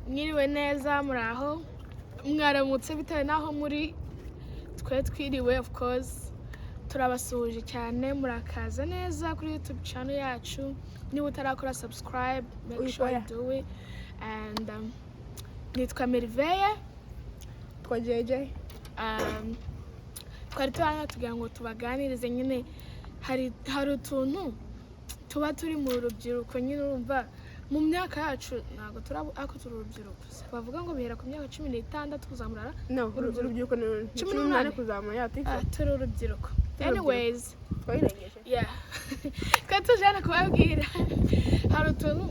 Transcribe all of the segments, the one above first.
Mwiriwe neza, muraho, mwaramutse bitewe n'aho muri. Twe twiriwe, of course. Turabasuhuje cyane, murakaza neza kuri YouTube channel yacu. Niba utarakora subscribe, make sure you Uyikora. do it. And nitwa Merveille. Twa JJ. Twari turi hano tugira ngo tubaganirize nyine. Hari utuntu tuba turi mu rubyiruko nyine, urumva mu myaka yacu ntabwo turaba, ariko turi urubyiruko. Bavuga ngo bihera ku myaka 16 kuzamura. No. Urubyiruko. Urubyiruko ni 18. 18 kuzamura ya Ah, turi urubyiruko. Turi Anyways, twayirengeje. Yeah, twari tuje hano kubabwira hari utuntu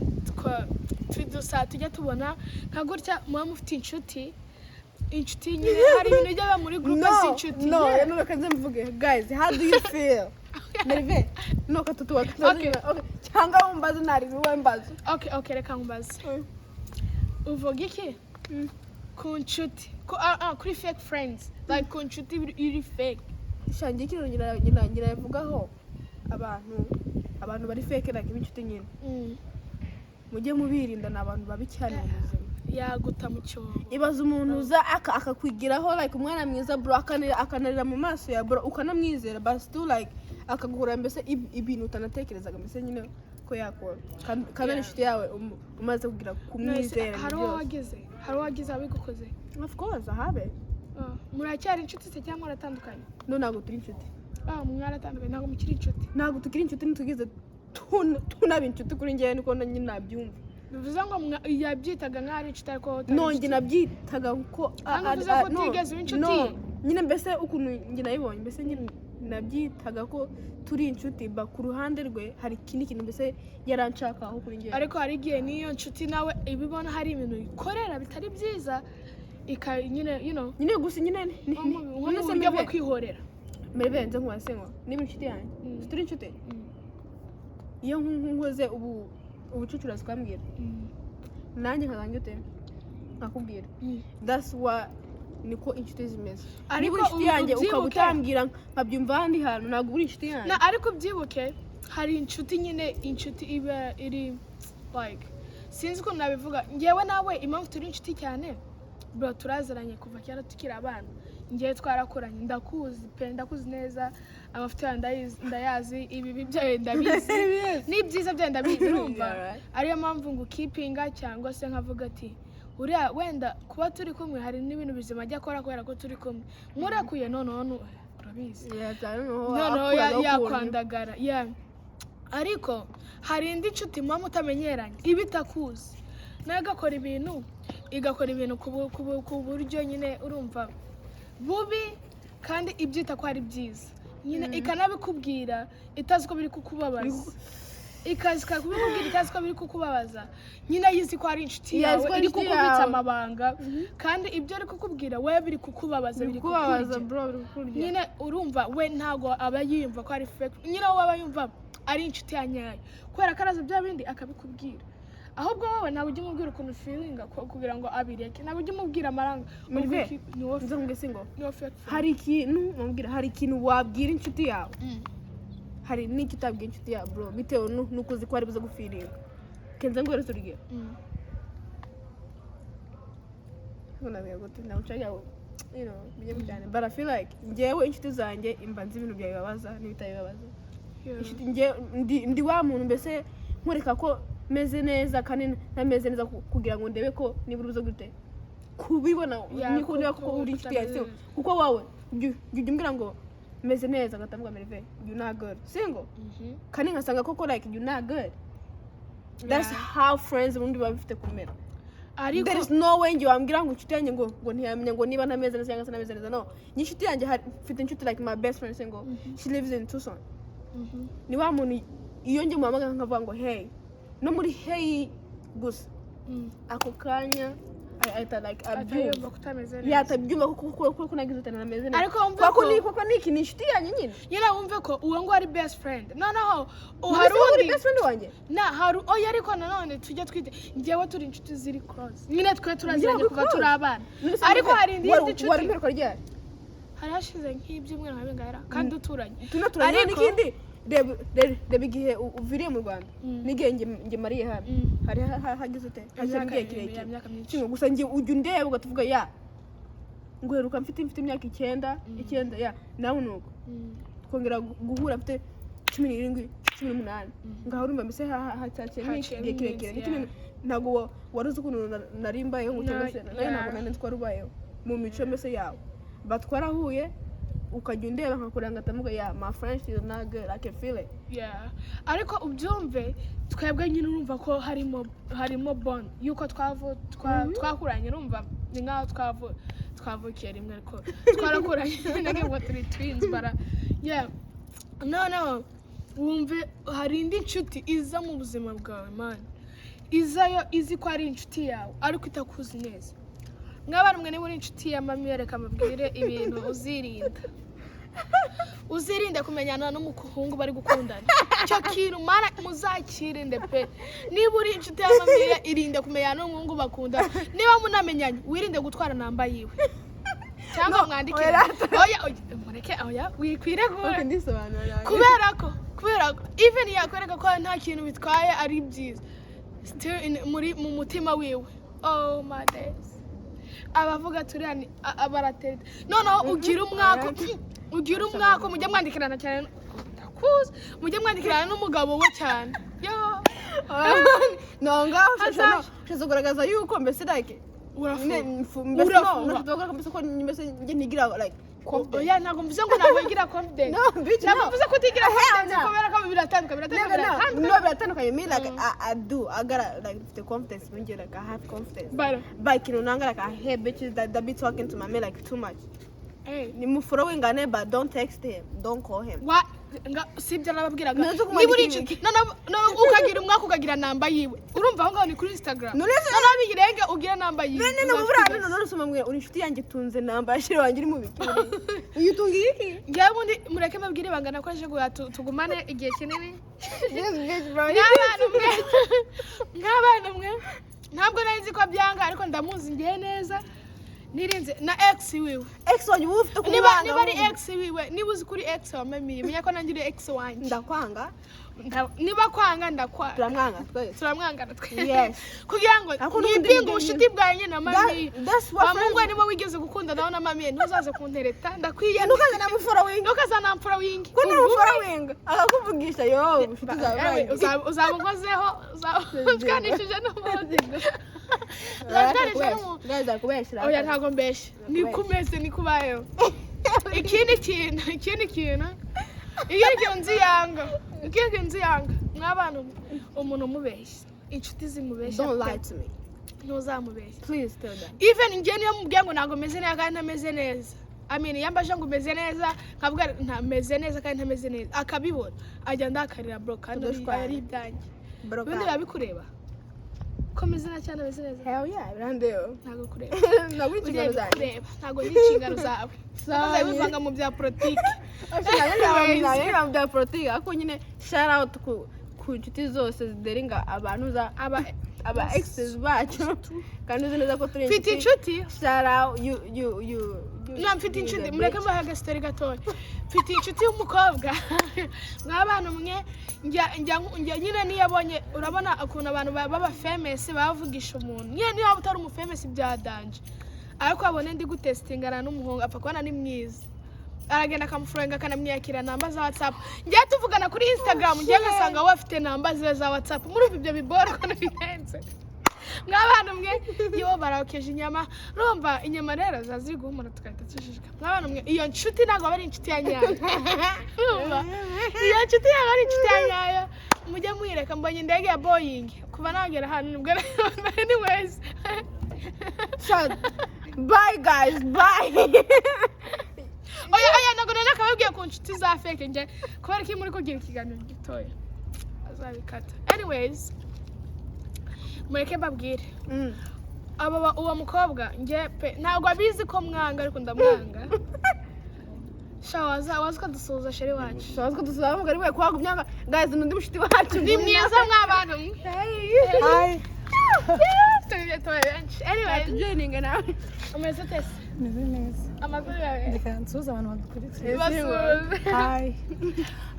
tujya tubona nka gutya muba mufite inshuti nyine, hari ibintu bijya biba muri groupe No, z'inshuti. no. Yeah. No, reka nze mvuge. Guys, how do you feel, Merve? No, katutu. Okay. Okay, cyangwa wumbaze, ntari wowe mbaze. Okay, reka nkubaze. Uvuga iki ku nshuti kuri fake friends, like ku nshuti iri fake? Shangiye ikintu ngira yavugaho abantu bari fake, like b'inshuti nyine, mujye mubirinda, ni abantu babi cyane mu buzima. Yaguta mu cyobo. Ibaza umuntu uza akakwigiraho like umwana mwiza, bro, akanarira mu maso ya bro, ukanamwizera, but still like akaguhura mbese ibintu utanatekerezaga mbese nyine ko yakora, kandi ari inshuti yawe umaze kugira kumwizera. Hari uwo wagize, hari uwo wagize abigukoze? Of course, ahabe. Ah, muracyari inshuti se cyangwa muratandukanye? No, ntabwo turi inshuti. Ah, mwaratandukanye, ntabwo mukiri inshuti? Ntabwo tukiri inshuti, ntitugeze tunaba inshuti kuri njyewe, niko na nyine nabyumva. Bivuze ngo yabyitaga nk'aho ari inshuti, ariko wowe utari No, inshuti. njye nabyitaga ko Kandi uvuze ko no, utigeze uba inshuti. No, nyine mbese ukuntu njye nabibonye, mbese nyine nabyitaga ko turi inshuti, ba ku ruhande rwe hari ikindi kintu mbese yaranshakaho kuri njyewe. Ariko hari igihe n'iyo nshuti nawe ibibona hari ibintu ikorera bitari byiza, ika nyine Nyine gusa nyine nko mu none se buryo bwo Merve, kwihorera. Merve, nze nkubaze ngo niba inshuti yanjye, turi inshuti, iyo nkoze ubu ubucucura zikambwira, nanjye nkazanjye ute nkakubwira. That's what, niko inshuti zimeze. Ariko Niba uri inshuti yanjye ukaba ubyibuke. utambwira nkabyumva ahandi hantu, ntabwo uri inshuti yanjye. Na ariko ubyibuke, hari inshuti nyine, inshuti iba iri like, sinzi ukuntu nabivuga. Ngewe nawe impamvu turi inshuti cyane, bro, turaziranye kuva kera tukiri abana. Ngewe twarakuranye, ndakuzi pe, ndakuzi neza, amafuti yawe ndayazi, ibibi byawe ndabizi n'ibyiza byawe ndabizi, urumva? Yeah, right. Ariyo mpamvu ngo ukipinga cyangwa se nkavuga ati uriya wenda kuba turi kumwe hari n'ibintu bizima ajya akora kubera ko turi kumwe. Murekuye noneho urabizi, Yeah, cyane, noneho noneho akura no yakwandagara, yeah. Ariko hari indi nshuti muba mutamenyeranye, iba itakuzi, nayo igakora ibintu, igakora ibintu ku buryo nyine urumva bubi, kandi ibyita ko ari byiza nyine, ikanabikubwira itazi ko biri kukubabaza, ikaza ikabikubwira itazi ko biri kukubabaza nyine, yizi ko ari inshuti Yeah, yawe izi ko ari iri inshuti kukubitsa yawe. amabanga, kandi ibyo ari kukubwira we biri kukubabaza, biri biri kukubabaza, kukurya. Bro, biri kukurya. Nyine urumva we ntabwo aba yiyumva ko ari fake nyine, we aba yumva ari inshuti ya nyayo kubera ko araza bya bindi akabikubwira. Ahubwo wowe ntabwo ujya umubwira ukuntu feelinga kugira ngo abireke, ntabwo ujya umubwira amaranga. Merve, Niwo nze nkubwire ngo niwo fake friend. Hari ikintu mubwira, hari ikintu wabwira inshuti yawe, hari n'icyo utabwira inshuti yawe, bro, bitewe n'uko uzi ko ari buze gufeelinga. Kenze nguhereze urugero. Nabwira gute? Ntabwo nshaka bijye cyane, but I feel like njyewe inshuti zanjye imba nzi ibintu byabibabaza n'ibitabibabaza. Inshuti njye ndi wa muntu mbese nkureka ko meze neza kandi ntameze neza, kugira ngo ndebe ko nibura ubuze gute kubibona, Yeah, niko niba ko kuko uri inshuti yawe, utameze siko? neza. Kuko wowe ujya umbwira ngo meze neza, ngatavuga: "Merve, you not good," singo, kandi nkasanga koko like you not good. That's how friends ubundi biba bifite kumera. Ariko There is no way njye wambwira ngo inshuti yanjye ngo ntiyamenya ngo niba ntameze neza cyangwa se ntameze neza. No, njye inshuti yanjye mfite inshuti, like my best friend, ngo she lives in Tucson. Ni wa muntu iyo njye muhamagara nkavuga ngo "Hey," no muri "hey" gusa, ako kanya ahita like ahita abyumva. Yumva ko utameze neza. Yatabyumva kuko nagize uti ntameze neza. Ariko wumve Kuko ko kuko ni iki, ni inshuti yanjye nyine. Nyine wumve ko uwo nguwo ari best friend, noneho Mbese hari wowe uri undi best friend wanjye? Na hari, oya, ariko nanone tujye twite njyewe turi inshuti ziri close nyine, twe turaziranye Yeah, kuva close. turi abana. None se Ariko Merve, hari indi yindi wari nshuti mperuka ryari? Hari hashize nk'ibyumweru nka bingahera kandi duturanye. Tunaturanye. N'ikindi Reba igihe uviriye mu Rwanda n'igihe njye mariye hano, hari hagize ute, haciyemo Imyaka igihe kirekire. Imyaka myinshi. Kimwe gusa, njye ujya undeba ugatuvuga ya nguheruka mfite imyaka 9, 9 ya nawe nuko twongera guhura mfite 17, 18. Ngaho urumva mbese haciyemo Haciyemo igihe kirekire. iminsi, Nicyo yeah. bintu ntabwo wari uzi ukuntu nari mbayeho ngo cyangwa se nawe ntabwo nari nzi ko wari ubayeho mu mico mbese yawe, but twarahuye, ukajya undeba nkakuranga, ngatamuga ya my French is not good, I can feel it. Yeah. Ariko ubyumve, twebwe nyine urumva ko harimo bond yuko twakuranye. Urumva ni nkaho twavukiye rimwe, ariko twarakuranye nage ngo turi twins bara. Yeah, noneho wumve, hari indi nshuti iza mu buzima bwawe, man, izayo izi ko ari inshuti yawe ariko itakuzi neza. Mw'abantu mwe, niba uri inshuti ya mami, reka mbabwire ibintu uzirinda. Uzirinde kumenyana n'umuhungu bari gukundana. Icyo kintu mana muzakirinde pe. Niba uri inshuti ya mamiya, irinde kumenyana n'umuhungu bakundana. Niba munamenyanye, wirinde gutwara namba yiwe cyangwa No, mwandikire. Oya, Oya, oya, mureke, oya, wikwiregura. Okay, ndisobanura nanjye. Kubera ko even yakwereka ko nta kintu bitwaye, ari byiza, still muri mu mutima wiwe, oh my days, abavuga turiya ni abarateta. Noneho ugira umwako, mujye mwandikirana cyane, ndakuzi, mujye mwandikirana n'umugabo we cyane yo. No, ngaho ushatse kugaragaza yuko mbese like Urafuha. Mbese no, Urafuha. ushatse kugaragaza mbese ko mbese njye ntigira like confidence. Oya, ntabwo mvuze ngo ntabwo wigira confidence. No, bitch, Ntabwo no. mvuze ko utigira confidence, no. kubera ko biratandukanye, biratandukanye. No, no, Biratandukanye. no, biratandukanye. Me, like, I do. I gotta like the confidence when you like I have confidence. Bara. But ikintu nanga, like, I hate bitches that be talking to my man like too much. Eh. Ni mu following ane, but don't text him. Don't call him. Wa nga sibyo nababwiraga. Ntuzi Niba uri kumwandikira. inshuti noneho ukagira umwaka, ukagira namba yiwe, urumva aho ngaho ni kuri Instagram. None se- Noneho biyirenge ugira namba yiwe. None no buriya none none usoma mbwira uri inshuti yanjye, tunze namba ya chéri wanjye, uri mu biki? Uyu tunga iki? Ngewe ubundi mureke mbabwire ibanga nakoresheje kugira tugumane igihe kinini. This bitch, bro. Nk'abantu mwe, ntabwo nari nzi ko byanga, ariko ndamuzi ngewe neza, nirinze na ex wiwe. Ex wanjye uba ufite Niba kumwanga. Niba ari ex wiwe, niba uzi kuri ex wa mami, menya ko nanjye uri ex wanjye. Ndakwanga. Niba kwanga, ndakwanga. Turamwanga twese. Turamwangana twe. Yes. Kugira ngo Ariko n'ubundi nipinge ubucuti bwanjye na mami. That's what Wa mungu friends- niba wigeze gukunda nawe na mami, ntuzaze kuntereta, ndakwiye. Ntukaze na mufollowing. Ntukaza na following. Ko na mufollowing akakuvugisha yo ubucuti zawe Ewe, burangiye. uzaba unkozeho, uzaba unshwanishije n'umuntu, uzaba unshwanishije n'umuntu. Guys, arakubeshyira. Oya, ntabwo mbeshya, niko umeze, niko ubayeho. Ikindi kintu nzi yanga, ikindi kintu nzi yanga mw'abantu, umuntu umubeshya, inshuti zimubeshya Don't pe. lie to me. Ntuzamubeshye. Please tell them. Even njye niyo mubwiye ngo ntabwo meze neza kandi ntameze neza, I mean, iyo ambaje ngo umeze neza, nkavuga ntameze neza kandi ntameze neza, akabibona, ajya ndakarira bro, kandi Tudushwana. ari ibyanjye. Bro. Ubundi biba bikureba ko meze neza cyane, ameze neza? Hell yeah, birandeba. Ntabwo kureba. Ntabwo Ugiye inshingano zanjye. kureba, ntabwo ni inshingano zawe. Sorry. Wivanga mu bya politiki. Anyways. Ntabwo bya politiki, ariko nyine shout out ku nshuti zose zideringa abantu za aba aba exes bacu, kandi uzi neza ko turi Mfite inshuti. Shout out you, you, you, you. No, mfite inshuti, mureke mbahe agastori gatoya. Mfite inshuti y'umukobwa, mw'abantu mwe, njya nyine niyo abonye, urabona ukuntu abantu baba famous bavugisha umuntu nyine, niyo waba utari umufamous bya danger, ariko abone ndi gutesitingana n'umuhungu, apfa kubona ni mwiza, aragenda akamufurenga, akanamwiyakira namba za WhatsApp. Njye tuvugana kuri Instagram, njye ngasanga we afite namba ziwe za WhatsApp. Murumva ibyo bibora ukuntu bihenze mw'abantu mwe? Iyo barokeje inyama, urumva inyama rero ziba ziri guhumura, tugahita tujijika. Mw'abantu mwe, iyo nshuti ntabwo aba ari inshuti ya nyayo. Urumva iyo nshuti ntabwo ari inshuti ya nyayo, mujye muyireka. Mbonye indege ya Boeing kuva nagera hano nibwo. Anyways. Shut. Bye guys, bye. Oya, oya, ntabwo nari nakababwiye ku nshuti za fake. Njye kubera ko iyo muri kugira ikiganiro gitoya azabikata. Anyways, mureke mbabwire. Aba uwo mukobwa njye pe ntabwo abizi ko mwanga, ariko ndamwanga. Sha, waza ukadusuhuza, chéri wacu. Shabazi ko dusaba mugari we kwagumya. Guys, n'undi mushuti wacu. Ni mwiza mw'abantu mwe. Hi. Turi benshi. Anyways. Tujoininga nawe. Umeze ute se? Meze neza. Amakuru yawe? Reka nsuhuze abantu badukurikiye. Basuhuze. Hi.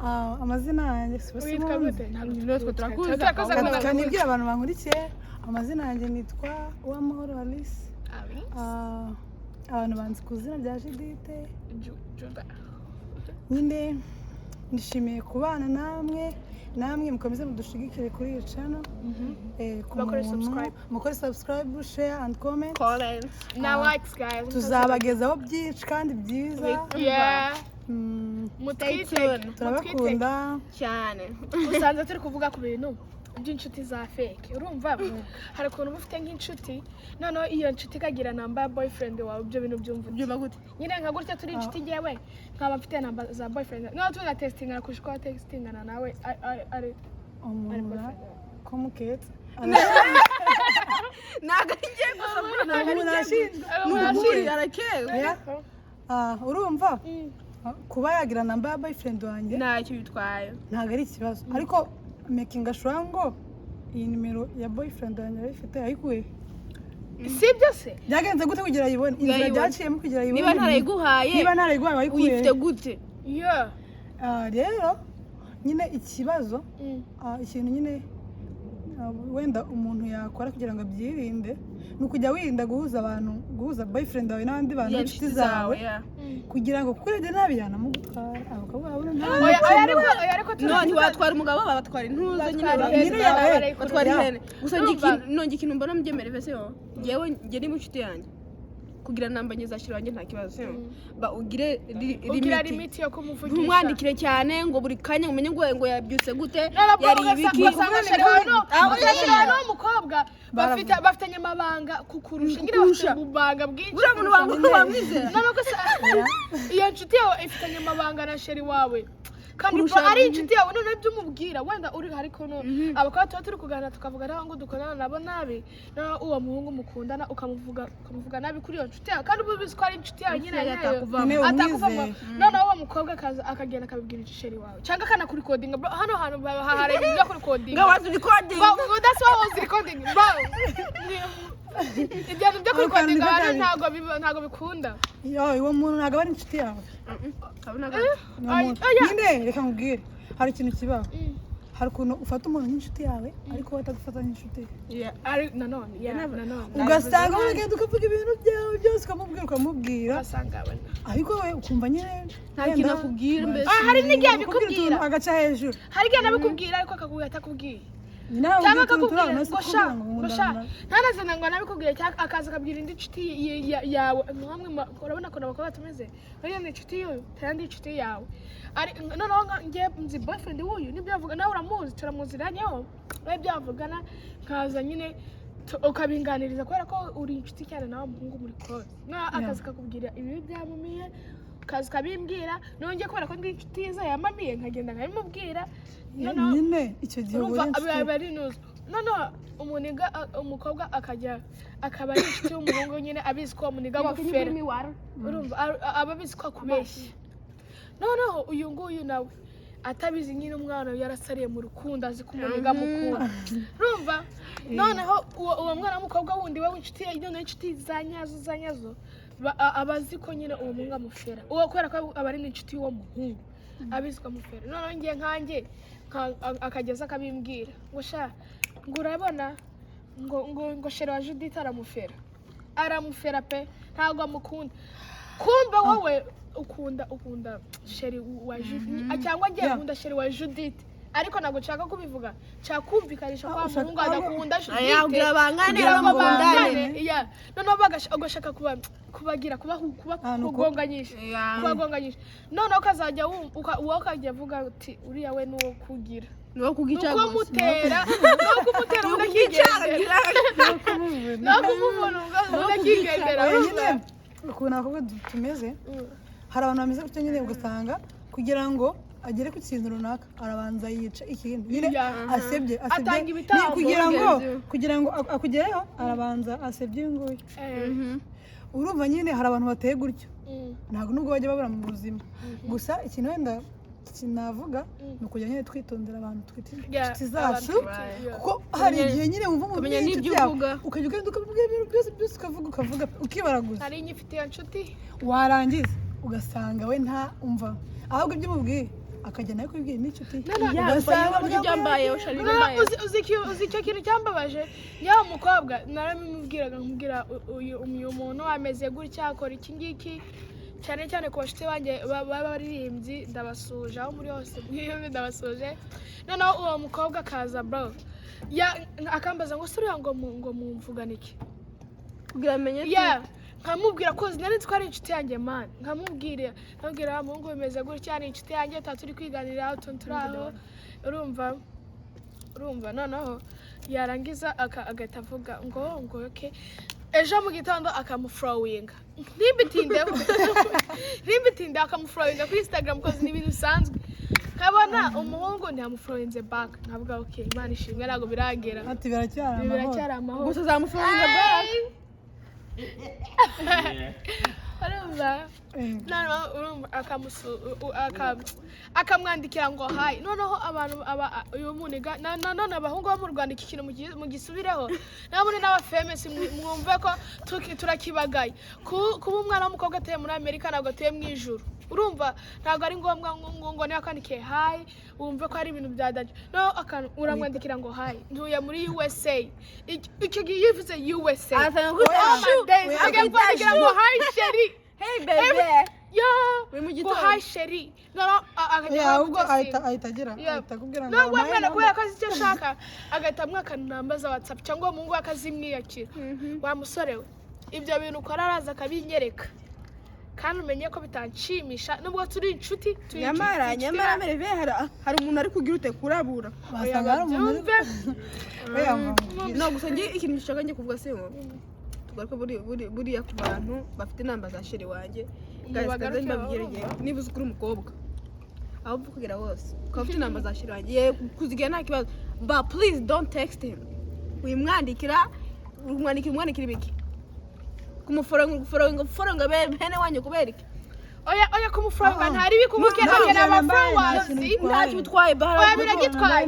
Ah, amazina yanjye si Witwa gute? Natwe turakuzi. Turakuzi. Reka nibwire abantu bankurikiye. Amazina yanjye nitwa Uwamahoro Alice. Ah, abantu banzi ku izina rya Judith. Juda. Nyine nishimiye kubana namwe, namwe mukomeze mudushigikire kuri iyi channel. Ku Bakore muntu- subscribe. Mukore subscribe, share and comment. Comment. Na likes, guys. Tuzabagezaho byinshi kandi byiza. Yeah. Stay Mutwitege. tuned. Turabakunda. Cyane. Usanze turi kuvuga ku bintu by'inshuti za fake. Urumva, hari ukuntu uba ufite nk'inshuti, noneho iyo nshuti ikagira namba ya boyfriend wawe. Ibyo bintu byumva ute? Byumva gute? Nyine nka gutya turi inshuti, njyewe nkaba mfite namba za boyfriend, noneho tugatextingana kurusha uko watextingana nawe ari Umuntu boyfriend wawe. Komuketse. Ntabwo ari njye gusa, ntabwo ari Umuntu njye. arashinjwa. Ni ukuri, arakeka. Oya. Ah, urumva, kuba yagira namba ya boyfriend wanjye ntacyo bitwaye. Ntabwo ari ikibazo, ariko making sure ngo iyi nimero ya boyfriend wanjye arayifite, ayikuye? Si ibyo se? Byagenze gute kugira ayibone? Inzira Yayibone. byaciyemo kugira ayibone. Niba ntarayiguhaye, niba ntarayiguhaye, wayikuye? uyifite gute? Yeah. Ah, rero nyine ikibazo, ikintu nyine, wenda umuntu yakora kugira ngo abyirinde ni ukujya wirinda guhuza abantu, guhuza boyfriend wawe n'abandi bantu Yeah, b'inshuti zawe, yeah. kugira ngo kuko urebye nabi yanamugutwara abakobwa babona nta Oya, oya, ariko oya, ariko No, ntiwatwara umugabo, batwara intuza nyine. Batwara ihene, Nyine batwara ihene gusa. Urumva? Njye ikintu mbona mbyemere bese yo, njyewe njye ni inshuti yanjye, kugira namba nyizashyira wanjye nta kibazo, sio ba ugire ugira limit. Limit yo kumuvugisha. Ntumwandikire cyane ngo buri kanya umenye ngo yabyutse gute, Narabwo yari ibiki. Ugasanga chéri wawe Ah, ugasanga oya. n'uwo mukobwa bafite bafitanye amabanga kukurusha nyine, bafite Kukurusha. ububanga bwinshi Uriya muntu kurusha. wamwizera? Noneho gusa iyo nshuti yawe ifitanye amabanga na chéri wawe kandi Kurusha bro, ari inshuti yawe, noneho ibyo umubwira wenda uri ariko no abakobwa tuba turi kuganira tukavuga nawe ngo dukundana nabo nabi, noneho uwo muhungu mukundana ukamuvuga nabi kuri iyo nshuti yawe, kandi uba ubizi ko ari inshuti yawe nyine nyayo. Atakuvamo. Nyine Atakuvamo. umwizeye. Noneho uwo mukobwa akaza akagenda akabibwira chéri wawe cyangwa akanakurikodinga. Bro, hano hantu hari ibintu byo kurikodinga. Ngo wazi recording. Bro, ngo that's why I was recording, bro. Ibyo bintu byo kurikodinga Ako kantu hano niko ntabwo bikunda. Yo, uwo muntu ntabwo aba ari inshuti yawe. Ni Ay, umuntu. oya. Nyine reka nkubwire, hari ikintu kibaho, hari ukuntu ufata umuntu nk'inshuti yawe ariko we atagufata nk'inshuti ye. Ari nanone, yeah, nanone. Ugasanga uragenda ukavuga ibintu byawe byose, ukamubwira, ukamubwira, ugasanga abona ariko we ukumva nyine Nta kintu akubwira mbese. Ah, hari n'igihe akubwira abikubwira. utuntu agaca hejuru. Hari igihe nabikubwira ariko akakubwira atakubwiye, nawe cyangwa ubwira utuntu akakubwira turi aho, ngo sha, ngo ngo sha, ntanazana ngo nabikubwire, cyangwa akaza akabwira indi nshuti yawe. Nkamwe urabona ukuntu abakobwa tumeze, uriya ni inshuti y'uyu, tayandi inshuti yawe. Ari noneho nge nzi boyfriend w'uyu nibyo avuga, nawe uramuzi, turamuziranyeho, nawe ibyo avugana nkaza nyine ukabinganiriza kubera ko uri inshuti cyane nawe muhungu muri close, na akaza kakubwira ibibi byamumiye, ukaza ukabimbwira, nongeye kubera ko ndi inshuti ye yamamiye nkagenda nkabimubwira. Noneho nyine icyo gihe uba urumva uri inshuti. Aba ari inuzu. Noneho umuniga umukobwa akajya akaba ari inshuti y'umuhungu nyine abizi ko uwo muniga agufera, urumva aba abizi ko akubeshya. Noneho uyu nguyu nawe atabizi nyine, umwana yarasariye mu rukundo, azi ko umuniga amukunda, urumva. Noneho uwo mwana w'umukobwa wundi we w'inshuti ye, noneho inshuti za nyazo za nyazo, aba azi ko nyine uwo muhungu amufera uwo, kubera ko aba ari n'inshuti y'uwo muhungu, abizi ko amufera. Noneho ngiye nkanjye akageza akabimbwira ngo sha, ngo urabona ngo chéri wa Judith aramufera, aramufera pe, ntabwo amukunda. Kumva wowe ukunda chéri wa Judith, cyangwa ngiye nkunda chéri wa Judith, ariko ntabwo nshaka kubivuga, nshaka kumvikanisha ko wa muhungu adakunda Aya, Judith kugira bangane, kugira ngo bamukundane. bangane, yeah. Noneho ugashaka kubagira Ah, ni uko- kubagonganyisha, Yeah. kubagonganyisha. Noneho ukazajya wowe ukajya avuga uti uriya we ni uwo kugira Ni uwo kugica ni uko gusa. mutera, ni uwo kumutera undi akigendera, ni uwo kumuvuna undi akigendera. Oya, Urumva? nyine ukuntu abakobwa tumeze, hari abantu bameze gutyo nyine, ugasanga kugira ngo agere ku kintu runaka arabanza yica ikintu nyine, asebye asebye Atanga ibitambo. Ni kugira ngo Mugenzi we. kugira ngo akugereho arabanza asebye uyu nguyu. Urumva nyine hari abantu bateye gutyo, ntabwo nubwo bajya babura mu buzima. Gusa ikintu wenda Ikintu navuga ni ukujya nyine twitondera abantu twita Yeah, inshuti zacu, abantu, yeah. kuko hari igihe nyine wumva umuntu Ukamenya inshuti n'ibyo yawe, uvuga. ukajya ugenda ukavuga ibintu byose byose, ukavuga ukavuga ukibaraguza. Nari nyifite iyo nshuti. Warangiza ugasanga we nta umva, ahubwo ibyo umubwiye akajya nawe kubibwira n'inshuti ye. No, no, Yeah, Ugasanga nibyo amagambo byambayeho, yagiye. Shari. No, no, uzi icyo kintu cyambabaje? Yewe, umukobwa narabimubwiraga, nkubwira uyu muntu ameze gutya, akora iki ngiki, cyane cyane ku bashuti banjye b'abaririmbyi. Ndabasuhuje aho muri hose mwiyumve, ndabasuhuje. Noneho uwo mukobwa akaza, bro, akambaza ngo: "Se uriya ngo mumvugane iki?" Kugira amenye. Yeah, nkamubwira ko nari nzi ko ari inshuti yanjye, man. Nkamubwira: "Muhungu, bimeze gutya, ni inshuti yanjye, tuba turi kwiganirira utuntu turi aho." Urumva, noneho yarangiza agahita avuga ngo okay. Ejo mu gitondo akamufollowinga, ntimbitindeho, akamufollowinga kuri Instagram, koze ni ibintu bisanzwe. Nkabona umuhungu ntiyamufollowinze back, nkavuga: "Okay, Imana ishimwe, ntabwo biragera." Ati biracyari Ibi amahoro. biracyari amahoro. Gusa uzamufollowinga back. Urumva? Noneho urumva akamwandikira ngo hi. Noneho abantu aba uyu muniga none abahungu bo mu Rwanda, iki kintu mugisubireho namwe n'abafemesi, mwumve ko turakibagaye. Kuba umwana w'umukobwa atuye muri Amerika ntabwo atuye mu ijuru. Urumva, ntabwo ari ngombwa ngo niba kwandikiye hi wumve ko ari ibintu bya danger. Noneho uramwandikira ngo: "Hi, ntuye muri USA." Icyo gihe iyo uvuze USA, Azana kwita oh my shu. days, Oya, agiye kwandikira ngo: "Hi chérie." Hey baby. Yo. Uri mu Ngo: gitondo. "Hi chérie." Noneho akajya Yeah, ahubwo gutestinga. ahita agira Yeah. ahita akubwira ngo No, we wampaye mwana number. kubera ko azi icyo ashaka, agahita amwaka namba za WhatsApp, cyangwa uwo muhungu we akazimwiyakira. Wa musore we, ibyo bintu ukora araza akabinyereka, kandi umenye ko bitanshimisha nubwo turi inshuti, turi Nyamara inshuti. nyamara mereve hari umuntu ari kugira ute kurabura. Wasanga hari umuntu uri Byumve. Oya, mubwire. No gusa njye ikintu nshaka njye kuvuga se ngo tugaruke buriya ku bantu bafite inamba za chéri wanjye. Guys, Bagaruke. kaze mbabwire Urumva? ngewe, niba uzi ko uri umukobwa, aho uva ukagera hose ukaba ufite inamba za chéri wanjye, ye kuzigira nta kibazo, but please don't text him. Wimwandikira, umwandikira, umwandikira ibiki? Kumufollowinga, gufollowinga, followinga bene wanyu kubera iki? Oya oya, kumufollowinga Ah, ah. ntari bikumubwira No, ko no, aba no, followers. nta kintu Ntacyo bitwaye. Oya, biragitwaye.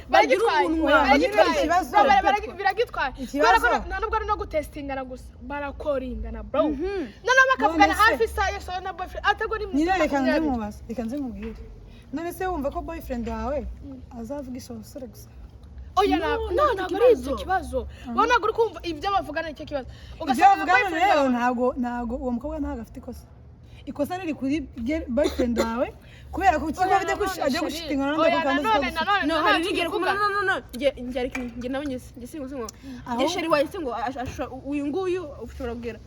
Bagira umunwa. Biragitwaye. Ikibazo. Biragitwaye. Ikibazo. Kubera ko nta nubwo ari no gutestingana gusa, barakoringana, bro. Noneho bakavugana None se- hafi isaha yose wowe na boyfriend atagwa Nyine n'iminota reka nze 20. mubaze, reka nze mubwire. None se wumva ko boyfriend wawe azavugisha abasore gusa? Oya, No, no, no, ntabwo ari ikibazo. icyo kibazo. Wowe ntabwo uri kumva ibyo bavugana, nicyo kibazo. Ibyo Ugasanga bavugana boyfriend rero, wawe- ntabwo uwo mukobwa ntabwo afite ikosa. Ikosa riri kuri boyfriend wawe, kubera ko ikigo Oya, ajya nanone, ajya chérie. gushitinga nanone Oya, ako kantu nanone, zikagufata. nanone, No, nanone hari nigera tubivuga. no, no, no, njye njye ariko njye nawe njye singo njye Aho- chéri wanjye singo uyu nguyu ushobora kubwira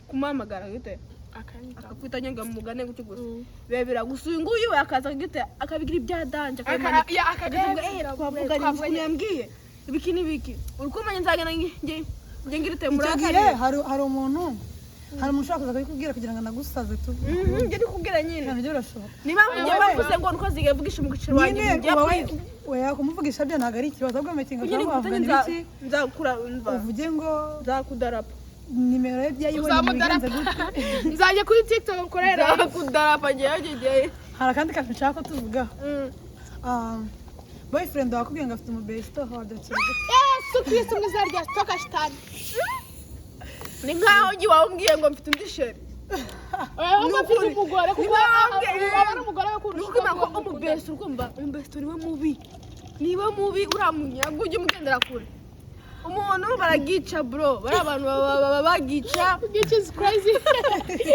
kumuhamagara gute, Akanyita. akakwita nyanga mugane gutyo gusa. Mm. Bira gusa uyu nguyu we akaza gute, akabigira ibya danger, akabimanika, Ya, akavuga: "Eh, twavuganye, ukuntu yambwiye ibiki n'ibiki." Uri kumenya nzagenda nge ngira ute Icyo murakariye. gihe hari umuntu ushobora kuza akabikubwira kugira ngo anagusaze tu. Njye ndi kubwira nyine. Nabyo birashoboka. Niba njye bavuze ngo nuko zigaye vugisha umukecuru wanjye, Nyine njye uba oya, kumuvugisha byo ntabwo ari ikibazo, ahubwo makinga nyine ushobora gusa wavugana nza ibiki, nzakura mva uvuge ngo nzakudarapa. Nimero ye byayibonye Uzamudarapa. mubigenze gute? Nzajya kuri TikTok nkorera. Nzakudarapa ngewe ngewe. Hari akandi kantu nshaka ko tuvugaho. Boyfriend wakubwiye ngo afite umubesto, wabyakira gute? Yesu Kristo mu izina rya toka shitani. Ni nkaho ngiye wambwiye ngo mfite undi chéri. Oya, ahubwo afite Nukuri. umugore, kuko Niba wambwiye- aba ari umugore we Ni kurusha uko uko ko mukundana. umubesto, urumva, umubesto niwe mubi, niwe mubi. Uriya munyaga ujye umugendera kure. Umuntu baragica, bro, bari abantu baba bagica. Which is crazy.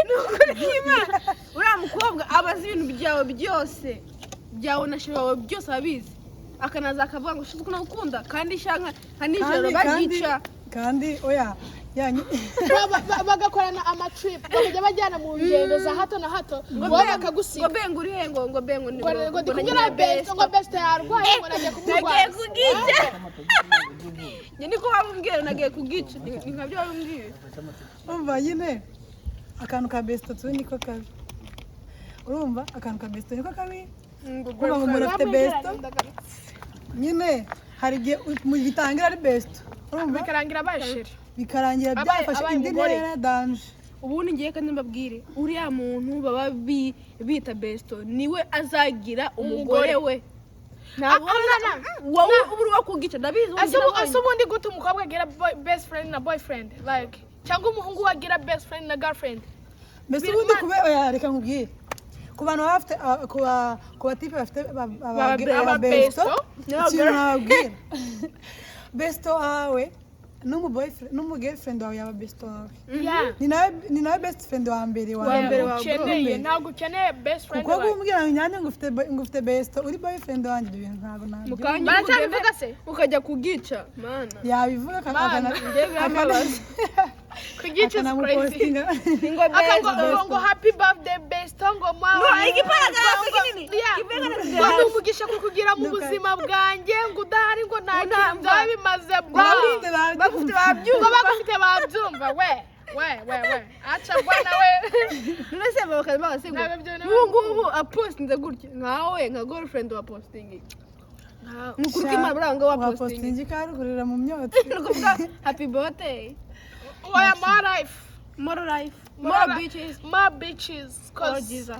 Ni ukuri kw'Imana, uriya mukobwa aba azi ibintu byawe byose, byawe na chéri wawe byose ababizi, akanaza akavuga ngo ushize ukuntu kandi shanka nka nijoro Kandi kandi bagica. Kandi oya yanyu. Bagakorana amatrip, bakajya bajyana mu ngendo za hato na hato, Ngo wowe bengo- bakagusiga. Ngo bengo uri he? Ngo bengo ni Ngo ndi kumwe na best, ngo best yarwaye, ngo nagiye nagiye kumurwaza. kugica. Njye niko bamubwira, nagiye kugica, ni nkabyo bamubwira. Urumva nyine akantu ka besto tu niko kabi. Urumva, akantu ka besto niko kabi. Kuba ngo umuntu afite besto nyine, hari igihe mu gitangira ari besto, urumva, Bikarangira abaye chéri. Bikarangira Abaye- byafashe abaye indi umugore. ntera danger. Ubundi ngiye kandi mbabwire, uriya muntu baba bita besto niwe azagira umugore we. Ntabwo Ah, ah, wowe uba uri uwo kugica, ndabizi. Ese ubu ubu, ese ubundi gute umukobwa agira best friend na boyfriend, like, cyangwa umuhungu we agira best friend na girlfriend? Mbese ubundi kube, oya, reka nkubwire, ku bantu baba bafite ku batipe bafite aba aba besto, besto. ikintu nababwira, besto wawe n'umu boyfriend n'umu girlfriend wawe yaba besto wawe. Ni nawe best friend wa mbere Wa wawe. mbere wawe. Ukeneye, ntabwo ukeneye best friend Kuko wawe. kumbwira ngo nyange ngo ufite besto uri boyfriend wanjye, ibyo bintu ntabwo nabyo. Mukanya Baracyabivuga se? Ukajya kugica, mana. Yabivuga Mana, njye birambabaza. Kugica is crazy. Akanamupostinga. Ngo Aka ngo besto. ngo happy birthday besto, ngo mwa No, igiparagarafu kinini. Yeah. Igiparagarafu. Ngo ni umugisha kukugira mu buzima bwanjye, ngo udahari ngo nta kintu byaba bimaze, bro. Bagufite Bagufite Ngo babyumva. bagufite babyumva, we we we we, aca bwana we. None se bakaza base ngo Ntabwo ibyo bintu ubu ngubu apostinze gutya, nkawe nka girlfriend wa posting, ni ukuri ko Imana buranga wa posting. Wapostinga ikarukurira mu myotsi. Ni ukuvuga happy birthday. Oya, more life. More life. More more bitches. More bitches. Oh, Jesus.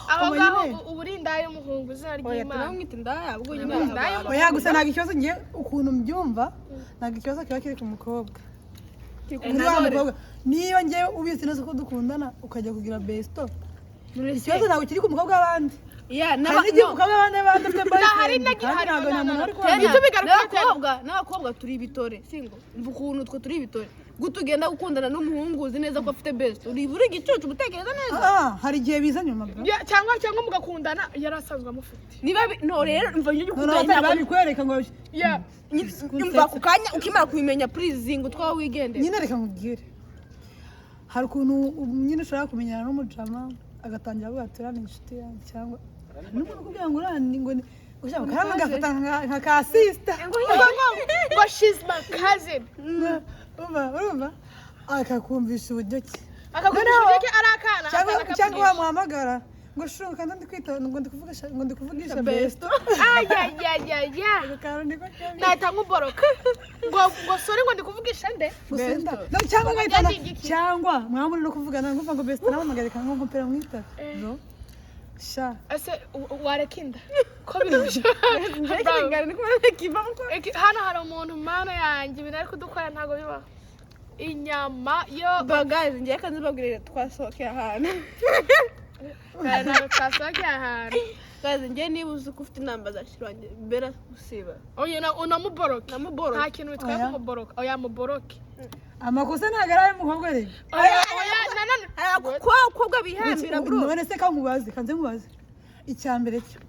Aho Ubu ngaho nyine. ubu uri indaya y'umuhungu, izina Oya, ry'Imana. turamwita indaya ubwo nyine. Indaya. Oya, gusa ntabwo ikibazo, ngiye ukuntu mbyumva, ntabwo ikibazo kiba kiri ku mukobwa, kuri wa mukobwa. Niba ngewe ubizi neza ko dukundana ukajya kugira besto, ikibazo ntabwo kiri ku mukobwa w'abandi. Yeah. Hari n'igihe umukobwa w'abandi aba adafite Hari boyfriend na- kandi hari- ntabwo no, nta no, muntu no. uri kubona. Ibyo bigaruka. N'abakobwa turi ibitore, singo mva ukuntu twe turi ibitore gute ugenda gukundana n'umuhungu uzi neza ko afite best, uri igicucu, utekereza neza. Ah, hari igihe biza nyuma, bro. Yeah, cyangwa mugakundana yari asanzwe amufite. Niba no rero mva njye Noneho gukundana batari ntabwo babikwereka ngo Yeah. Mva ako kanya ukimara kubimenya, please, zinga utwawe wigendera. Nyine reka nkubwire, hari ukuntu nyine ushobora kumenyana n'umujama agatangira avuga ati uriya ni inshuti yanjye, cyangwa n'umuntu ukubwira ngo uriya ni ngo ni ushaka kandi agafata nka ka sister. Ngo she's my cousin. Urumva, urumva akakumvisha uburyo ki Akakugisha Noneho- uburyo ki ari akana. Cyangwa akana cyangwa kakugisha. wamuhamagara ngo shu kandi ndi kwita ngo ndi kuvugisha besto. Ayayayaya. Ako kantu niko kabi. Nahita nkuboroka ngo sorry, ngo ndi kuvugisha nde? Gusa no, cyangwa ngahita Yagiye iki? Cyangwa mwaba muri no kuvugana ngumva ngo besto namuhamagara reka nko mwita bro sha. Ese wareka inda ko birusha? Hano hari umuntu, mana yanjye, ibintu ari kudukora ntabwo bibaho, inyama yo. But guys, ngiye kandi mbabwire, twasohokeye ahantu. Ntabwo twasohokeye ahantu. Guys, ngiye niba uzi ko ufite inamba za shiri wanjye, bera gusiba. Oya, unamuboroke. Namuboroke. Nta kintu bitwaye Oya. kumuboroka, oya, muboroke. Amakosa ntabwo ari ay'umukobwa rero. Oya, oya, nanone. Abakobwa bihambira, bro. None se ka nkubaze, kanze nkubaze, icya mbere cyo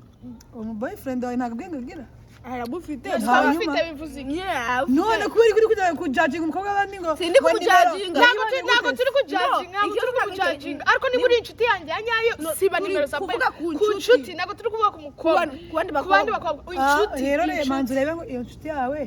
uwo mu boyfriend wawe ntabwo ubwenge agira. Arabufite. Ese Hanyuma- abafite bivuze iki? Yeah. None kubera ko uri kujya kujudginga umukobwa w'abandi ngo Sindi ngo kumujudginga. Ntabwo turi kujudginga, ntabwo No, turi ikibazo kujudginga, ariko niba uri inshuti yanjye ya nyayo, No, siba turi nimero za kuvuga ku ku nshuti. nshuti, ntabwo turi kuvuga ku mukobwa. Ku bandi Ku bandi bakobwa. bakobwa. Ah, Inshuti. rero rero Inshuti. Manzi urebe ngo iyo nshuti yawe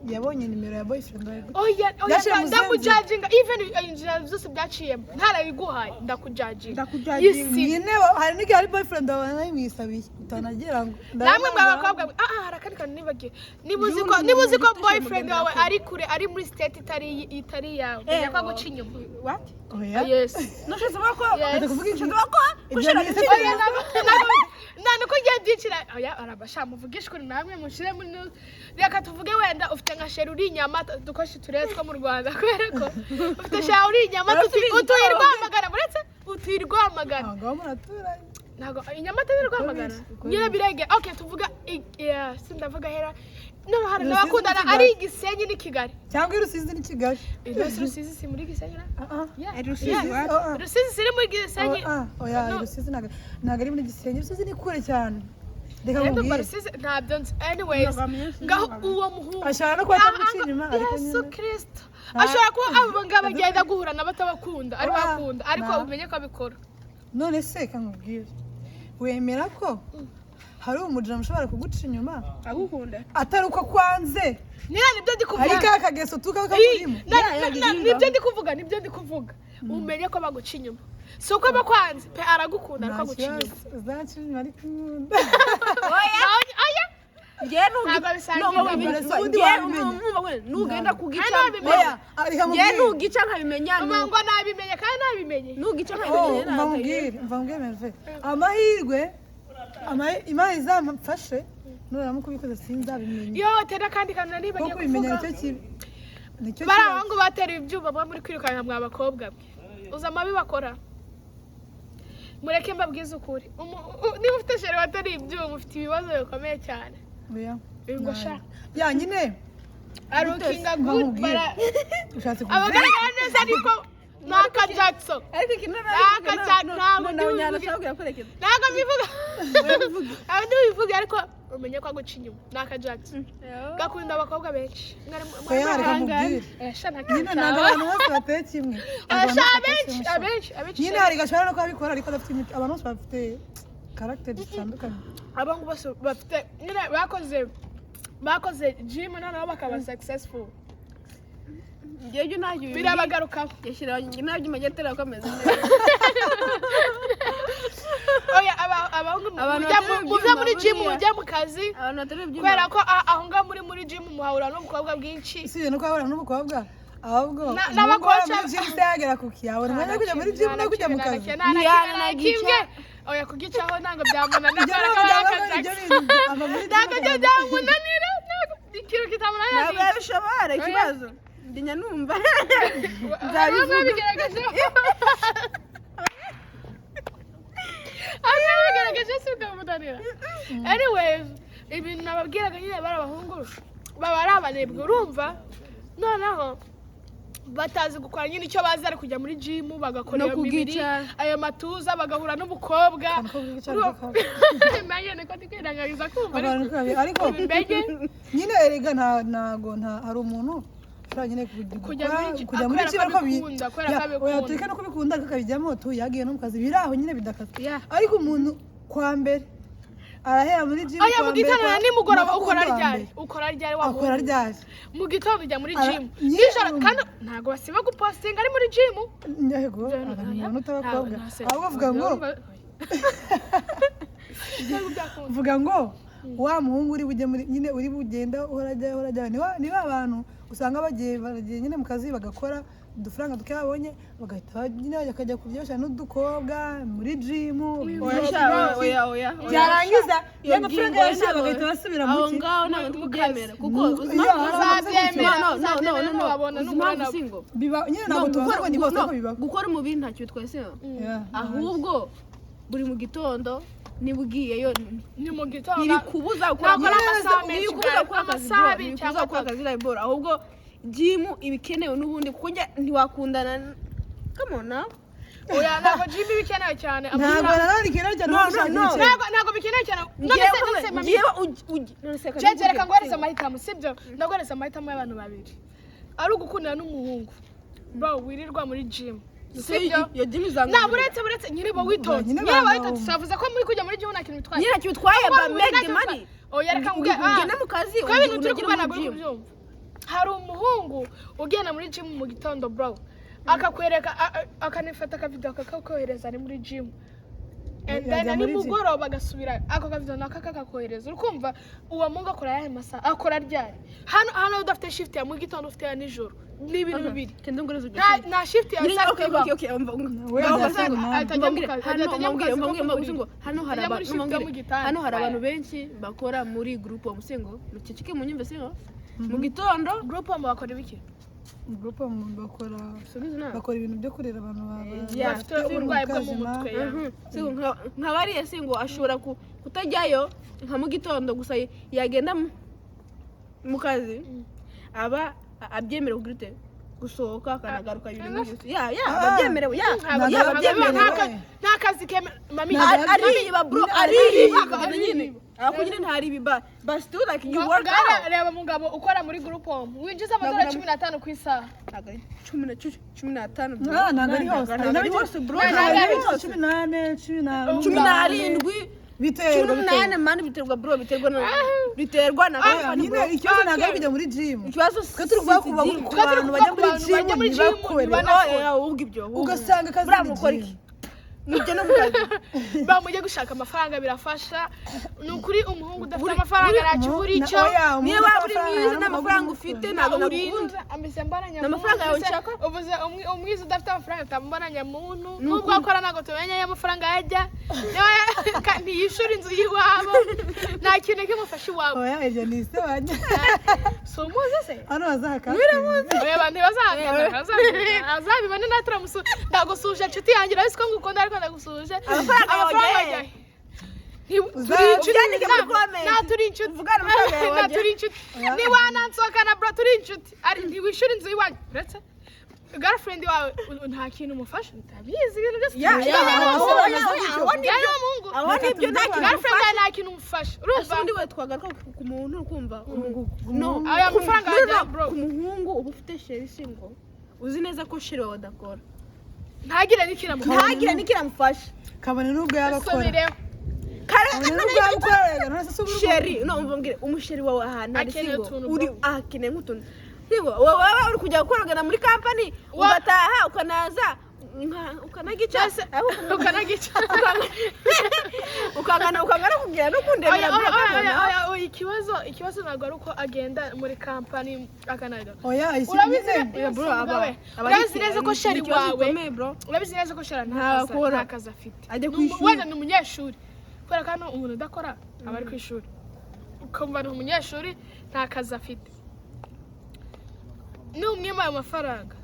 yabonye nimero ya boyfriend wawe gute? Oya, oya. Byashyira mu Ndamujudginga even inzira zose byaciyemo ntarabiguhaye, ndakujudginga. Ndakujudginga. Yisi. Nyine hari n'igihe ari boyfriend wawe nayimwisabiye utanagira ngo Namwe mwa bakobwa mwe, ah, hari akandi kantu nibagiwe. Niba uzi ko boyfriend wawe ari kure, ari muri state itari iyawe, menya ko aguca inyuma. What? Oya. Yes. Nushatse kuvuga ko Yes. Kuvuga ushatse kuvuga ko ibyo gushira ni Oya, nta nuko ngiye byicira, oya, arabasha muvugishe ukuri namwe mushyire muri news. Reka tuvuge wenda ufite nka chéri uri i Nyamata, dukoreshe uturere two mu Rwanda, kubera ko ufite chéri uri i Nyamata, utuye i Rwamagana, uretse utuye i Rwamagana. Ntabwo muraturanye. Ntabwo i Nyamata ni Rwamagana. Uko Nyine birege, okay, tuvuga yeah, sindavuga hera no hari Rusizi n'abakundana n'i Kigali. ari i Gisenyi n'i Kigali. Cyangwa i Rusizi n'i Kigali. Ino Rusizi si muri Gisenyi na? Ah, ah. Yeah. Rusizi, Yeah. what? Oh, ah. Rusizi siri muri Gisenyi. Oh, ah. Oya. No. Rusizi ntabwo ari muri Gisenyi, Rusizi ni kure cyane, reka Rero ndumva nkubwire. Rusizi ntabyo nzi, anyways, ngaho uwo muhungu Ashobora no kuba ataguca inyuma ariko Yesu nyine Kristo, ashobora kuba abo ngabo agenda guhura nabo atabakunda, ari Ah, bakunda, ariko nah. umenye ko abikora. None se reka nkubwire, wemera ko hari umujama ushobora kuguca inyuma agukunda atari uko kwanze, Niba nibyo ndi kuvuga. ari ka kageso tuka Ii, kamurimo? Nibyo ndi kuvuga, nibyo ndi kuvuga, umenye ko baguca inyuma, si uko bakwanze pe, aragukunda ariko Nta aguca inyuma. kibazo, uzaca inyuma ariko inkunda. Oya, oya. Njyewe Ntabwo bisangirwa. Ubundi wabimenya. nugenda kugica Kandi wabimenya. Oya, reka njyewe mubwire. nugica nkabimenya Mama ngo nabimenye kandi nabimenye. Nugica Oh, nkabimenya. mva mubwire, mva mubwire Merve. Amahirwe Imana izamfashe nuramuka ubikoze sinzabimenya. Yo, tera kandi kantu nanibagiye Kuko kubimenya kuvuga. nicyo kibi, nicyo Bari kibazo. abahungu batera ibyuma muba muri kwirukanka, mwa bakobwa mwe. Uzi amabi bakora? Mureke mbabwize ukuri. Niba ufite chéri watera ibyuma, ufite ibibazo bikomeye cyane. Oya. Ngo sha. Ya nyine. Arukinga Mva good nkubwire. bara Ushatse kuvuga abagaragara neza, ariko ni aka Jackson. Ariko ikintu Ntabwo ndi bubivuge. nashobora kwerekeza. Ntabwo mbivuga, ntabwo ndi bubivuge, ariko umenye ko aguca inyuma ni aka Jackson gakunda abakobwa benshi. Oya, reka mubwire. Sha, nta Nyine kintu ntabwo cyaba. abantu bose bateye kimwe. Ntabwo abantu Sha, bose bateye abenshi kimwe, sha. abenshi abenshi. Nyine hari gashobora no kuba abikora ariko adafite imico. Abantu bose bafite caractère zitandukanye. Abahungu bose bafite nyine bakoze gym noneho bakaba successful. Njyewe ibyo ntacyo bimbwiye. Birabagarukaho. Yashyira ntabyo umajya atera ko ameze neza. Oya, abahungu Abantu mujya baterura muve ibyuma muri gym buriya. mujya mu kazi. Abantu baterura ibyuma. Kubera ko aho ngaho muri gym muhahura n'ubukobwa bwinshi. Usibye no kuhahura n'umukobwa, ahubwo umuhungu N'abakoca- uhora muri gym se yagera ku yabona umwanya wo kujya muri gym no kujya mu kazi? Nta kimwe. Oya, kugicaho ntabwo byamunanira. Ibyo Kubera ko ntabwo ari byaba aka ibyo Jackson. bintu ava muri gym Ntabwo byo akajya- byamunanira, ntabwo ikintu kitamunanira. Ntabwo yabishobora. Ikibazo ndinya numva. Nzabivuga. Babigaragaje, babigaragaje, si bikamunanira. Anyways, ibintu nababwiraga nyine, bari abahungu baba ari abanebwe, urumva? Noneho batazi gukora nyine, icyo bazi ari kujya muri gym bagakora No iyo mibiri, kugica. ayo matuza, bagahura n'umukobwa. Akantu ko kugica ariko Nanjye niko ndi kwirengagiza kumva Abantu ariko ariko bimenye. Nyine erega nta ntago nta hari umuntu ushobora nyine Kujya muri kujya muri kubera gym ko ariko abikunda, kubera ko Ya, abikunda. oya, tureke no kubikunda, ariko akabijyamo tu yagiye no mu kazi biri aho nyine bidakaze. Yeah. Ariko umuntu kwa mbere arahera muri gym Oya, kwa mu mbere, gitondo na nimugoroba kwa ukora kundi wa ryari? mbere. Ukora ryari wa Akora muhungu? ryari? Mu gitondo ujya muri gym, nyine nijoro kandi ntabwo basiba gupostinga ari muri gym. Yego, abantu utabakobwa ahubwo vuga ngo wa muhungu uri bujye muri nyine uri bugenda uhora ajya, uhora ajya, ni ba bantu usanga bagiye baragiye nyine mu kazi, bagakora udufaranga duke babonye, bagahita nyine bakajya kuryoshya n'udukobwa muri gym. Oya sha, oya, oya, oya. Byarangiza Iyo ya mafaranga ngingo yashira, ntabwo- bagahita basubira mu aho ki? ngaho ntabwo ndi Mu kubyemera kazi. kuko uzi Iyo impamvu Uzabyemera, No, no, no, uzabyemera no, no. nubabona, Uzi nuhura impamvu nabo. singo Biba nyine, ntabwo No, tuvuga ngo ni bose, no, ariko bibaho. Gukora umubiri ntacyo bitwaye se. Yeah. Ahubwo buri mu gitondo niba ugiyeyo Ni mu gitondo. ntibikubuza gukora Ntakora amasaha menshi, ntibikubuza gukora akazi amasaha bro, abiri ntibikubuza cyangwa gukora atatu. akazi like bro. Ahubwo gym iba ikenewe n'ubundi kuko njye ntiwakundana, come on now. Oya, ntabwo gym iba ikenewe cyane. Ntabwo nanone ikenewe cyane No, nko no, gushaka no. ibiceri. Ntabwo bikenewe cyane. None se mami, Ngewe none se Jeje, reka nguhereze amahitamo, sibyo? Ndaguhereza amahitamo y'abantu babiri, ari ugukundana n'umuhungu bro wirirwa muri gym, sibyo? Iyo gym izanga Nta, buretse nyine uba witonze. Nyine Nyine uba banga witonze. Twavuze ko muri kujya muri gym nta kintu bitwaye. Nyine ntacyo bitwaye, Kuba but mu make ntacyo the money. bitwaye. Oya, reka nguhe Ugende mu kazi, Kuko ibintu turi unagere kuvuga muri ntabwo uri gym. kubyumva. Hari umuhungu ugenda muri gym mu gitondo bro, akakwereka akanifata akavido akakohereza ari muri gym, and then Yajya muri gym. nimugoroba agasubira, ako kavido nako kakakohereza. Urikumva uwo muhungu akora ayahe masaha? Akora ryari? Hano udafite shift ya mu gitondo, ufite ya nijoro, ni ibintu bibiri. Kenda nguhereze urugero. Nta shift ya Nyine saa okay, sita ibaho. okay, okay, umva We umva, ajya saa munani. Ahita ajya mu mbabwire, kazi, hano ahita ajya mu mbabwire, kazi ko mbabwire, mbabwire ngo kugurira. hano hari Ajya muri abantu shift yo mu mbabwire, gitanda. hano hari abantu benshi bakora muri group wa musengo muceceke munyumve singo mu gitondo. Group home bakora ibiki? Group home bakora Subiza nawe. bakora ibintu byo kurera abantu Yeah. Bafite uburwayi bwo mu mutwe, ya. Singo nka bariya singo ashobora kutajyayo nka mu gitondo gusa, yagenda mu kazi aba abyemerewe kugira ute gusohoka akanagaruka ibintu nk'ibyo ya Ah. ababyemerewe ya. Ntabwo Ya, ababyemerewe. nta kazi keme mami. Ntabwo Ariba bro, ariba akagenda nyine, ariko nyine ntaribi but still like you work out. Reba mugabo ukora muri group home winjiza amadolari 15 ku isaha. Ntabwo ari 15 bro. Ah, ntabwo ari hose. Ntabwo ari hose bro. Hari Ntabwo ari n'abinjiza hose. 14, 10 17, Biterwa, 18 man, biterwa bro, biterwa na Oya, company, nyine bro. ikibazo ntabwo ari kujya muri gym. Ikibazo Twe turi kuvuga ku bantu bajya muri Ku bantu gym bajya muri gym ntibakore. ntibanakore. Oya, ahubwo ibyo ahubwo. Ugasanga akazi Buriya ni mukora gym. iki? Mujye no mu kazi. Ba, mujye gushaka amafaranga, birafasha. Ni ukuri, umuhungu udafite amafaranga ntacyo ubura icyo. Oya, Niyo umuntu waba uri udafite mwiza, nta amafaranga mafaranga ufite, ntabwo nagukunda. Ameze mbona nyamuntu. Amafaranga yawe nshaka? Uvuze umwiza udafite amafaranga atambona nyamuntu. Ni Nubwo ukuri. akora, ntabwo tumenya ayo amafaranga yajya. Ntiyishura inzu y'iwabo, nta kintu kimufasha iwabo. Oya, ibyo ni isebanya. Si umuzi se? Hano bazahaka. Oya, abantu ntibazahakana, azabibone natwe turamusu. Ndagusuje nshuti yanjye, urabizi ko ngukunda, ariko ndagusuje. Amafaranga yawe Amafaranga ajya he? ajya he? Turi inshuti. Ubyandike muri comment. Na turi inshuti. Uvugane amafaranga yawe Na ajya. turi inshuti. Niwanansohokana, bro, turi inshuti, ari ntiwishyura inzu y'iwanyu, uretse girlfriend wawe nta kintu umufasha, ndabizi ibintu byose. Ya, Turi ya, inshuti. aho nibyo. Rero umuhungu Aho nibyo, nta kintu. Girlfriend wawe nta kintu umufasha, Ese urumva? ubundi we, twagaruka ku muntu ukumva no Aya mafaranga No, ajya, no, bro. ku muhungu uba ufite chérie single, uzi neza ko chérie wawe adakora, Ntagire n'ikintu amufasha. ntagire n'ikintu amufasha. Kabone n'ubwo yaba akora. Subireho. Kare. Kabone n'ubwo yaba akora, rega, none se si ubu- Chérie, no, umva mbwire, umuchéri wawe ahantu ari Akeneye single, utuntu, uri bro. akeneye nk'utuntu single, wowe waba uri kujya gukorana muri company, ugataha ukanaza ukanagica. Ukanagica. Ukangana kugira no kundebera. Oya, Bro, oya, oya, akabona. oya, oya, ikibazo ntabwo ari uko agenda muri company akanaga. Oya, isi Urabizi nyine. Oya, bro, aba Urabizi neza ko chéri ni ikibazo wawe gikomeye, bro. Urabizi neza ko chéri Ntakora. nta kazi afite. Ajya ku ishuri. Wenda ni umunyeshuri, kubera ko hano umuntu udakora aba ari ku ishuri, ukumva ni umunyeshuri, nta kazi afite. Numwima ayo mafaranga,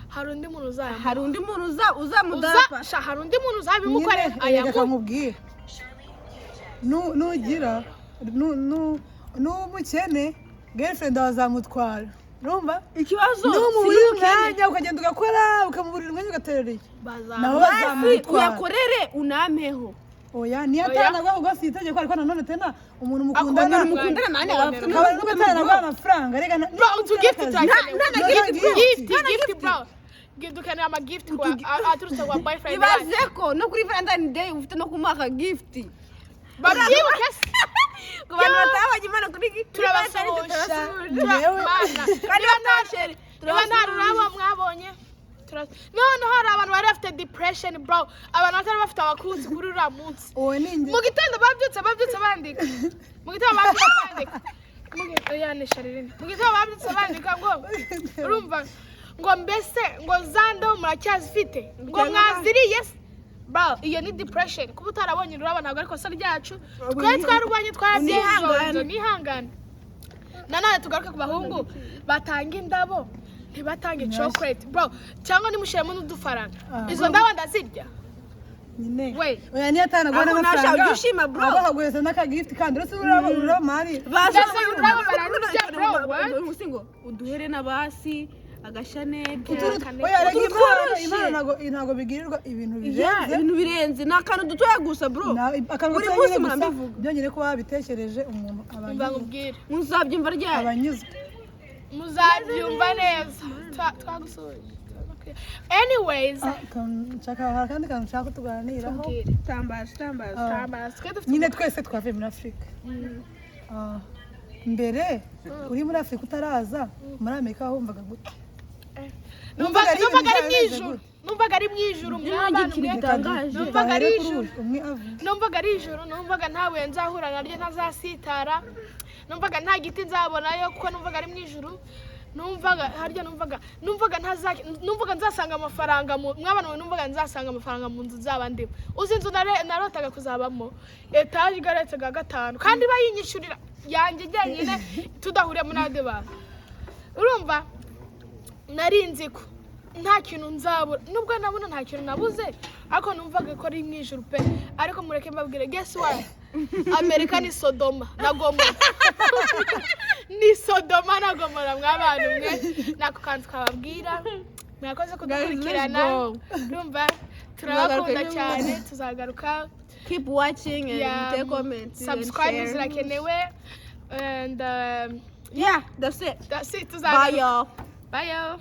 hari undi muntu uzayamuha. Hari undi muntu uzamudapa. Sha, hari undi muntu uzabimukorera. Nyine reka Ayamuha. nkubwire. Nugira n'umukene, girlfriend wawe azamutwara, urumva? Ikibazo Numuburira si n'ubukene. umwanya, ukagenda ugakora, ukamuburira umwanya ugaterera iki, nabo Basi bazamutwara. uyakorere unampeho. Oya, niyo Oya. atanagwa ubwo si itegeko, ariko nanone tena umuntu mukundana Akunda mukundana nani aba afite kabone n'ubwo atanagwa amafaranga, reka Bro, utu gift turakeneye. Nta No, gift, gift. Gift, gift, bro. Dukeneye ama gift aturutse kwa boyfriend wacu. Ibaze ko no kuri Valentine Day ufite no kumuha aka gift. Babyibuke se? Ku bantu batabonye Imana kuri Turabasuhuje. Njyewe- Mana. Kandi batasheri. Niba nta rurabo mwabonye, noneho hari abantu bari bafite depression, bro, abantu batari bafite abakunzi kuri uriya munsi. Uwo ni njye. Mu gitondo babyutse bandika, mu gitondo babyutse bandika. Oya, ni Sharirine. Mu gitondo babyutse bandika ngo, urumva, ngo mbese ngo za ndabo muracyazifite, ngo mwaziriye se? Bro, iyo ni depression, kuba utarabonye ururabo ntabwo ari ikosa ryacu. Twe twarwanye, twarabyinjonzo, nihangane. Nanone tugaruke ku bahungu batanga indabo ntibatange chocolate, bro, cyangwa nimushyiremo n'udufaranga. Ah. Izo ndabo ndazirya. Nyine. We. Oya, niyo atanagwa Ariko nawe n'amafaranga, ujya ushima, bro. aba akaguhereza n'aka gift, kandi uretse ururabo, ururabo mari. Baza. Mbese ururabo bararurya, bro, what? Ngo uduhere n'abasi agashanete. Oya, rega, Utuntu impano tworoshye. Impano ntabwo bigirirwa ibintu Yeah, birenze. ibintu birenze ni akantu dutoya gusa, bro. Akantu Buri gatoya munsi nyine gusa, murabivuga. byonyine kuba wabitekereje, umuntu aba Mva anyuzwe. nkubwire. Muzabyumva ryari? Aba anyuzwe. Muzabyumva neza. Twagusuye. Anyways. Ah, hari akandi kantu nshaka ko tuganiraho. Tubwire. Tambaza, tambaza. Ah, Tambaza, twe dufite nyine twese twavuye muri Afurika. Ah, mbere uri muri Afurika utaraza muri Amerika, wumvaga gute? Numvaga ari numvaga ari ibintu mu byaba bimeze ijuru. gute? Numvaga ari mu ijuru, Nanjye mwabana ikintu mwe. gitangaje. Numvaga ari Duhere kuri ijuru. uyu, umwe avuga. Numvaga ari ijuru, numvaga nta buye nzahura naryo, ntazasitara, numvaga nta giti nzabonayo, kuko numvaga ari mu ijuru. Numvaga harya numvaga ntaza, numvaga nzasanga amafaranga mu mwabana mwe, numvaga nzasanga amafaranga mu nzu nzaba ndimo. Uzi inzu narotaga kuzabamo, etaje igeretse ga gatanu, kandi bayinyishyurira yanjye jyenyine, tudahuriyemo n'abandi bantu. Urumva, nari nzi ko nta kintu nzabura, nubwo nabona nta kintu nabuze, ariko numvaga ko ari mu ijuru pe. Ariko mureke mbabwire, guess what? Amerika ni Sodoma na Gomora, ni Sodoma na Gomora. Mw'abantu mwe, nako kantu twababwira. Mwakoze kudukurikirana. Guys, let's Urumva, turabakunda Tuzagaruka. cyane, tuzagaruka. Keep watching and Yeah, take comments and subscribe share. zirakenewe and Yeah, that's it. that's it. Bye Tuzagaruka. y'all. Bye y'all.